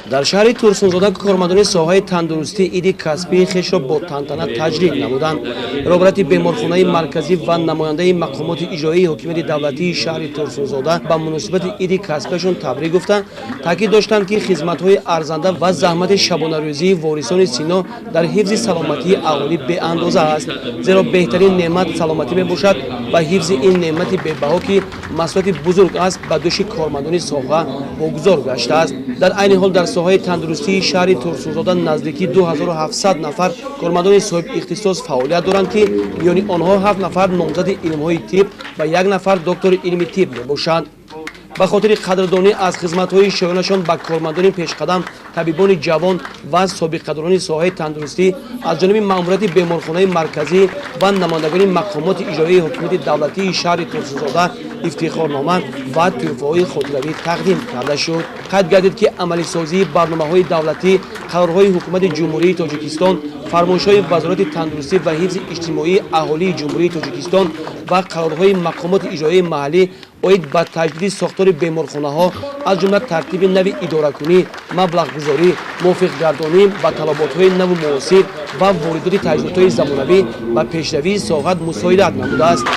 Дар шаҳри Турсунзода кормандони соҳаи тандурустӣ иди касбии хешро бо тантана таҷлил намуданд. Роҳбарияти беморхонаи марказӣ ва намояндаи мақомоти иҷроии ҳокимияти давлатии шаҳри Турсунзода ба муносибати иди касбиашон табрик гуфта, таъкид доштанд, ки хизматҳои арзанда ва заҳмати шабонарӯзии ворисони Сино дар ҳифзи саломатии аҳолӣ беандоза аст, зеро беҳтарин неъмат саломатӣ мебошад ва ҳифзи ин неъмати бебаҳо, ки масъулияти бузург аст, ба дӯши кормандони соҳа вогузор гаштааст. Дар айни ҳол дар соҳаи тандурустии шаҳри Турсунзода наздики 2700 нафар кормандони соҳибихтисос фаъолият доранд, ки миёни онҳо ҳафт нафар номзади илмҳои тиб ва як нафар доктори илми тиб мебошанд. Ба хотири қадрдонӣ аз хизматҳои шоёнашон ба кормандони пешқадам, табибони ҷавон ва собиқадорони соҳаи тандурустӣ аз ҷониби маъмурияти беморхонаи марказӣ ва намояндагони мақомоти иҷроии ҳокимияти давлатии шаҳри Турсунзода ифтихорнома ва тӯҳфаҳои хотиравӣ тақдим карда шуд. Қайд гардид, ки амалисозии барномаҳои давлатӣ, қарорҳои Ҳукумати Ҷумҳурии Тоҷикистон, фармоишҳои Вазорати тандурустӣ ва ҳифзи иҷтимоии аҳолии Ҷумҳурии Тоҷикистон ва қарорҳои мақомоти иҷроии маҳаллӣ оид ба таҷдиди сохтори беморхонаҳо, аз ҷумла тартиби нави идоракунӣ, маблағгузорӣ, мувофиқгардонӣ ба талаботҳои наву муосир ва воридоти таҷҳизотҳои замонавӣ ба пешравии соҳат мусоидат намудааст.